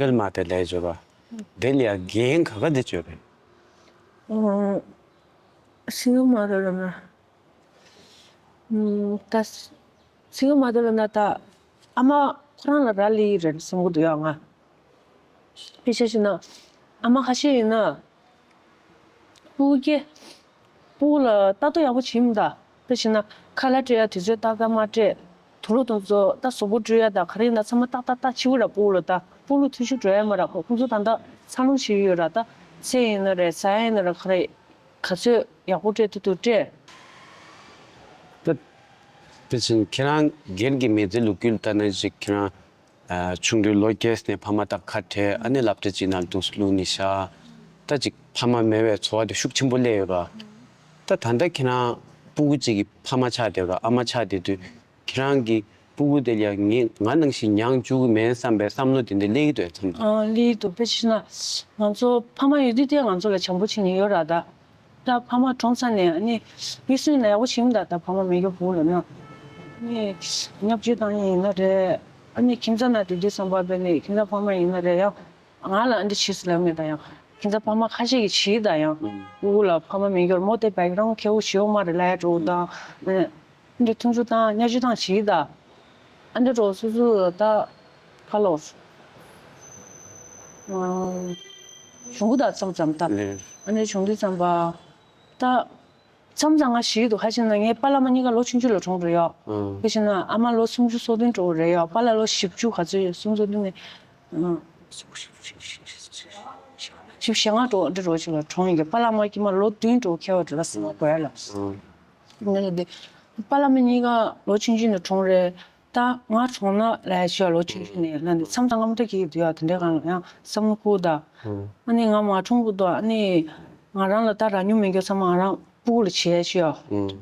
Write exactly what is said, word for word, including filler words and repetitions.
སིང་གལ་མ་དར་ལབ་ཡས་ཡོད་ར། དེ་ལ་ཡ་འགན་ག་ག་དེ་ཅིག་ཡོད་རེད། ཨོ། སིང་གལ་མ་དར་ལབ་ན། ཨུམ། ད་སིང་གལ་མ་དར་ལབ་ན་ད་ཨ་མ་ཁོ་རང་ལ་རག་ལས་ཀྱི་རེད་བསམ་གྱི་འདུག་ཡ་ང་། དཔེ་ཆ་བཞག་ན་ཨ་མ་ཁ་ཤས་ཡིན་ན། སྤུ་གུ་སྐྱེ། སྤུ་གུ་ལ་ལྟ་རྟོག་ཡག་པོ་བྱེད་མི་འདུག་དཔེ་བྱས་ན་ཁ་ལག་སྤྲད་ཡ་དུས་ཚོད་ཏག་ཏག་མ་སྤྲད། དུག་ལོག་དེ་ཚོ་ད་གཟུགས་པོ་བཀྲུ་ཡ་དང་ག་རེ་ཡིན་ན་ཚང་མ་ཏག་ཏག་ཏག་བྱེད་དགོས་ར། སྤུ་གུ་ལ་ད་སྤུ་གུ་ལ་འཐུས་ཤོར་འགྲོ་ཡ་མ་རེད། ཁོ་ཁོང་ཚོ་ད་ལྟ་འཚར་ལོངས་བྱེད་ཀྱི་ཡོད་ར། ད་ཚལ་ཡིན་ན་རེད། ཟ་ཡ་ཡིན་ན་རེད། ག་རེ་ག་ཚོད་ཡག་པོ་སྤྲད་ཐུབ་ཐུབ་སྤྲད། ད་དེ་བཞིན་ཁྱེད་རང་སྒེར་གྱི་མི་ཚེ་ལོ་རྒྱུས་ལ་ལྟ་ན་ཅིག་ཁྱེད་རང་ཆུང་དུས་ལོ་རྒས་ནས་ཕ་མ་ད་ཁ་བྲལ། ཨ་ནི་སློབ་གྲྭ་གཅིག་ནང་ལ་འདུག་སེ་བླུགས་ནས་བཞག་ད་ཅིག་ཕ་མ་མེད་པའི་ཚོར་བ་དེ་ཤུགས་ཆེན་པོ་སླེབས་ཡོད་ར། ད་ད་ལྟ་ཁྱེད་རང་སྤུ་གུ་གཅིག་གི་ཕ་མ་ཆགས་བསྡད་ར། ཨ་མ་ཆགས་བསྡད་དུས་ཁྱེད་རང་གི་སྤུ་གུ་དེ་ལ་ཡ་ངས་ང་ནང་བཞིན་མྱངས་བཅུག་གི་མིན་བསམ་པའི་བསམ་བློ་དེ་འདྲ་སླེབས་ཀྱི་འདུག་བསམ་འདུག་ཨ། སླེབས་ཀྱི་འདུག་དཔེ་ཆ་བཞག་ན་ང་ཚོ་ཕ་མ་ཡོད་དུས་དེ་ང་ཚོ་ལ་བྱམས་པོ་བྱེད་མཁན་ཡོད་ར། ད་ད་ཕ་མ་གྲོངས་ཚར་ནས་ཨ་ནི་དབུས་སུ་ཡིན་ན་ཡག་པོ་བྱེད་མི་འདུག་ད་ཕ་མ་མེད་མཁན་བུ་ལ་ན། ཨ་ནི་བརྙས་བཅོས་བཏང་མཁན་ཡིན་ན་རེད། ཨ་ནི་ཁྱིམ་ཚང་ནང་དེ་དུས་བསམ་པ་བས་ནི་ཁྱིམ་ཚང་ཕ་མ་ཡིན་ན་རེད། ཡང་ང་ལ་ཨ་འདི་བྱས་སོང་ལབ་མེད། ད་ཡང་ཁྱིམ་ཚང་ཕ་མ་ཁ་ཤས་ཀྱིས་བྱས། ད་ཡང་སྤུ་གུ་ལ་ཕ་མ་མེད་མཁན་མོ་དེ་བེག་གྷ་རའུན་ཌི་ཁེ་པོ་ཞེ་པོ་མ་རེད་ལབ་ཡ་འདྲ་བོ་དང་། ཨ་ནི་འདི་མཐུན་འཇུག་བཏང་བརྙས་བཅོས་བཏང་བྱས་ད། ཨ་འདི་འདྲ་བོ་སོ་སོ་ད་ཁ་ལོ། ཨ། གཞུང་གི་ད་མཚམས་མཚམས་ད། ཨ་ནི་གཞུང་འདི་མཚམས་པ། ད། མཚམས་མཚམས་ང་ཞིག་ཏུ་ཁ་ཤས་ན་ངའི་པཱ་ལགས་མ་གཉིས་ཀ་ལོ་ཆུང་ཆུང་ལ་གྲོངས་འགྲོ་ཡོད། ཨང་། དེ་བཞིན་ཨ་མ་ལོ་སུམ་ཅུ་སོ་བདུན་འགྲོ་རེད་ཡོད། པཱ་ལགས་ལོ་བཞི་བཅུ་ག་ཚོད་སུམ་ཅུ་སོ་བདུན་ནས། ཨང་། བཞི་བཅུ་ཞེ་ལྔ་འགྲོ་འདི་འགྲོ་ཅིག་ལ་གྲོངས་ཡིན་གྱི། པཱ་ལགས་མ་གཉིས་མ་ལོ་བདུན་འགྲོ་ཁྱད་པར་འདྲ་ལ་སེམས་ཁོ་ཡ་ལ། ཨང་། ངས་ལ་དེ། པཱ་ལགས་མ་གཉིས་ཀ་ལོ་ཆུང་ཆུང་ནས་གྲོངས་རེད། ད་ང་གྲོངས་ན་ལས་ཤོག་ལོ་ཆུང་ཆུང་ནས་ལ་འདི་མཚམས་དང་སྔ་མོ་ད་གི་དུས་ཡོད་དེ་འདྲའི་གང་ལ་ཡང་བསམ་བློ་ཁུག་ད། ཨ་ནི་ང་མ་གྲོངས་གི་འདུག་ཨ་ནི་ང་རང་ལ་ད་རག་མྱོང་མེད་མཁན་ཚང་མ་ང་རང་སྤུ་གུ་ལ་བྱས་ཤོག